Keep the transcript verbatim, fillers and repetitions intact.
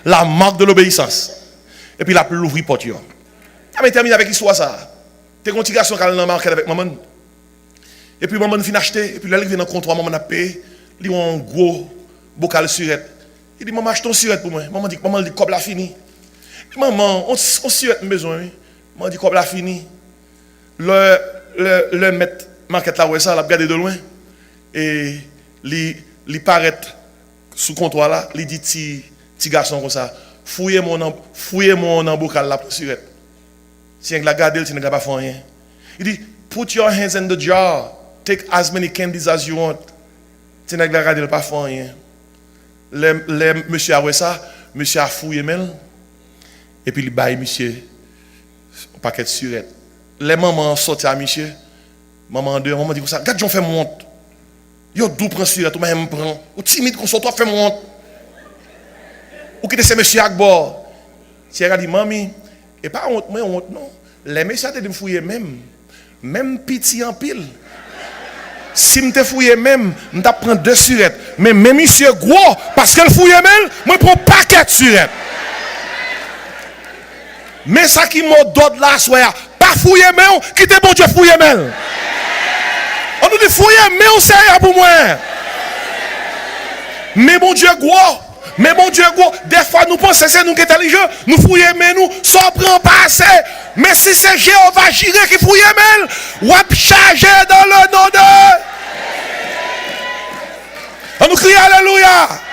La marque de l'obéissance. Epi l ap louvri pòt yo. N ap tèmine avèk istwa sa a. Te gen yon ti gason k al nan makèt avèk manman l. Epi manman l fin achte, epi lè l rive nan kontwa, manman l ap peye, li wè yon gwo bokal sirèt. Li di, "Manman, achte yon sirèt pou mwen." Manman di, manman l di, "Kòb la fini." "Manman, yon, yon sirèt m bezwen, wi." Manman di, "Kòb la fini." Lè, lè, lè mèt makèt la wè sa, l ap gade de lwen. E li, li parèt sou kontwa la, li di ti, ti gason konsa, "Fouye men w nan, fouye men w nan bokal la pou sirèt." Ti nèg la gade l, ti nèg la pa fè anyen. Li di, "Put your hands in the jar, take as many candies as you want." Ti nèg la gade l, pa fè anyen. Lè, lè mesye a wè sa, mesye a fouye men l, epi li bay misye yon pakèt sirèt. Lè manman an sòti a misye, manman andeyò, manman di konsa, "Gad jan w fè m wont. Yo di w pran sirèt, ou pa janm pran. Ou timid konsa, ou twò fè m wont. Ou kite se mesye ak bò." Ti nèg la di, "Manmi, e pa wont mwen wont non. Lè mesye a te di m fouye men m, men m piti anpil. Si m te fouye men m, m t ap pran de sirèt. Men men misye gwo, paske l fouye men l, mwen pran yon pakèt sirèt." Men sa ki mo dòd la aswè a, pa fouye men w, kite Bondye fouye men l. An nou di, "Fouye men w, Seyè, pou mwen." Men Bondye gwo. Men Bondye gwo. Dèfwa nou panse se nou ki entèlijan, nou fouye men nou, sa w pran pa ase. Men si se Jewova Jire ki fouye men l, w ap chaje dans le nom de. An nou kriye alelouya.